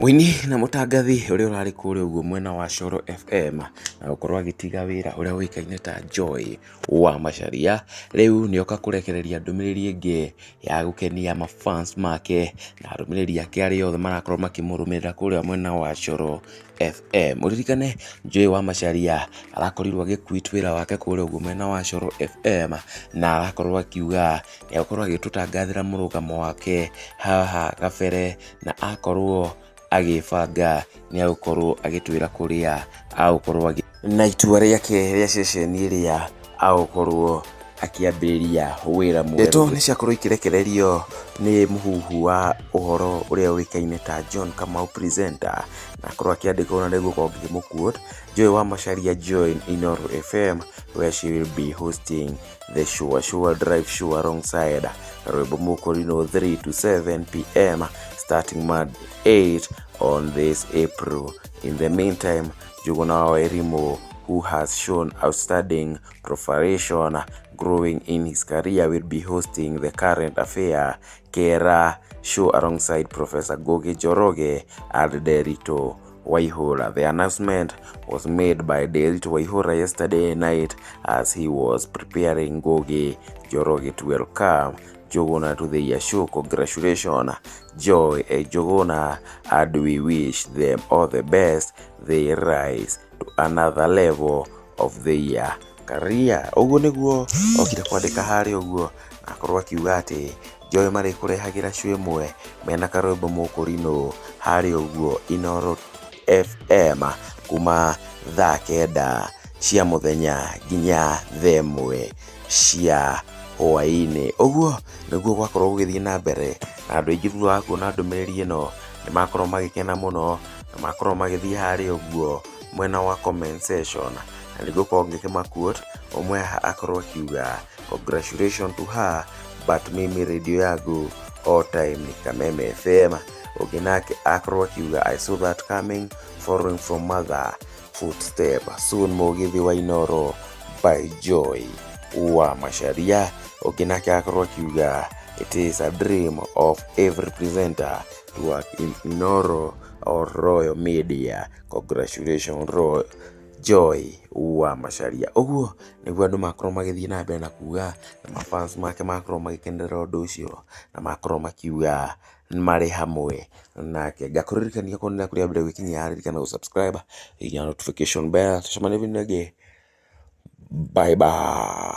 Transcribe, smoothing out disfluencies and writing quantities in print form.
Mũini na mũtangathi ũrĩa ũrarĩ kũrĩa ũguo mwena wa Coro FM na gũkorwo agĩtiga wĩra ũrĩa ũĩkaine ta Joy wa Macharia, rĩu nĩoka kũrekereria ndũmĩrĩri ĩngĩ ya gũkenia ma fans make na arũmĩrĩri ake arĩa othe marakorwo makĩmũrũmĩrĩra kũrĩa mwena wa Coro FM. Ũririkane Joy wa Macharia arakorirwo agĩ quit wĩra wake kũrĩa ũguo mwena wa Coro FM na arakorwo akiuga nĩegũkorwo agĩtũtangathĩra mũrũgamo wake haha gabere na akorwo agĩbanga nĩ agũkorwo agĩtwĩra kũrĩa agũkorwo na itua rĩake rĩa ceceni ĩrĩa agũkorwo akĩambĩrĩria wĩra mwerũ. Ndeto nĩ ciakorwo ikĩrekererio nĩ mũhuhu wa ũhoro ũrĩa ũĩkaine ta John Kamau presenter na akorwo akĩandĩkwo na nĩngũkorwo ngĩmũ quote, "Joy wa Macharia join Inooro FM where she will be hosting the Sure Sure Drive Show alongside Rwĩmbo Mũkũrinũ 3 to 7 p.m. starting Monday 8 on this April. In the meantime, Njuguna wa Wairimu, who has shown outstanding proliferation growing in his career, will be hosting the Current Affair Kera show alongside Professor Ngugi Njoroge and Nderitu Waihura. The announcement was made by Nderitu Waihura yesterday night as he was preparing Ngugi Njoroge to welcome Njuguna to the show. Congratulations, Joy and Njuguna, and we wish them all the best. They rise to another level of their career." Ũguo nĩguo okire kwandĩka harĩa ũguo na akorwo akiuga atĩ Joy marĩkũrehagĩra show ĩmwe mena karwĩmbo mũkũrinũ harĩa ũguo Inooro FM kuma thaa 9 cia mũthenya nginya thaa 1 cia hwaĩ-inĩ. Ũguo nĩguo gwakorwo gũgĩthiĩ na mbere na andũ aingĩ thutha wa kuona ndũmĩrĩri ĩno nĩ makorwo magĩkena mũno na makorwo magĩthiĩ harĩa ũguo mwena wa comment section na nĩngũkorwo ngĩkĩma quote. Ũmwe haha akorwo akiuga, "Congratulations to her, but mimi radio yangu all time ni Kameme FM." Ũngĩ nake akorwo akiuga, "I saw that coming, following from mother footstep, soon mũgithi wa Inooro by Joy wa Macharia." Ũngĩ nake akorwo akiuga, "It is a dream of every presenter to work in Inooro or Royal Media. Congratulations, Royal Joy wa Macharia." Ũguo nĩguo andũ makorwo magĩthiĩ na mbere na kuga na mafans make makorwo magĩkenerera ũndũ ũcio na makorwo makiuga marĩ hamwe nake. Ngakũririkania korwo nĩ rĩa mbere gwĩkinyia, ririkana gũ subscribe, hihinya notification bell. Tũcemanie video ĩngĩ, bye bye.